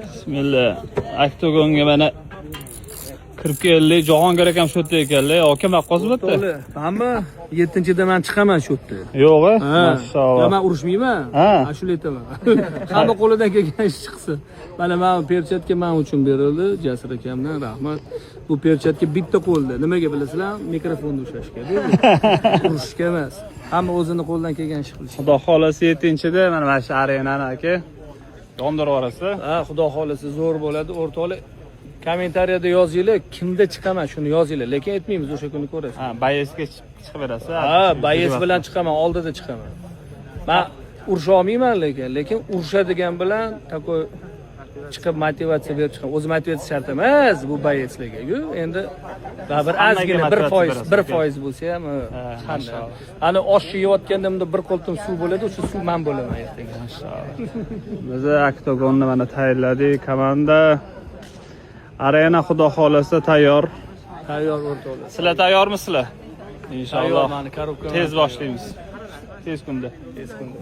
Bismillah. Oktagonga mana kirib keldik. Jahongir akam shu yerda ekanlar. Aka, nima qolsa bu yerda? Hamma 7-da man chiqaman shu yerda. Yo'q, Ha. mashalloh. Yo, man urushmayman. Ha. Ashula aytaman. Hamma qo'lidan kelgan ish chiqsin. Mana perchatka man uchun berildi, Jasur akamdan rahmat. Bu perchatka bitta qo'lda. Nimaga bilasizlar? Mikrofonni ushlashga. Urushga emas. Hamma o'zini qo'lidan kelgan ish qilish. Xudo xolasa 7-da mana shu arenani, aka, yondirib yuborasiz. Ha, xudo xolasa zo'r bo'ladi. O'rtoqlar, kommentariyada yozinglar, kimda chiqaman shuni yozinglar, lekin aytmaymiz, o'sha kuni ko'rasiz. Ha, боец ga chiqib berasiz. Ha, боец bilan chiqaman, oldida chiqaman. Man urusha olmayman lekin urushadigan bilan такой chiqib motivatsiya berib chiqaman. O'zi motivatsiya shart emas bu боец larga-yu. Endi baribir Hammaga ozgina bir motivatsiya foiz, berasiz, bir aka. foiz bo'lsa ham, Ha, hamma. mashalloh. Ani oshni yeyotganda bunda bir qo'ltim suv bo'ladi, o'sha suv man bo'laman ertaga. Biz oktagonni mana tayyorladik, komanda. Arena, xudo xolasa, tayyor. Tayyor, o'rtoqlar. Sizlar tayyormisizlar? Inshaalloh. Tayyor, mani коробка Tez boshlaymiz. Tez kunda. Tez kunda.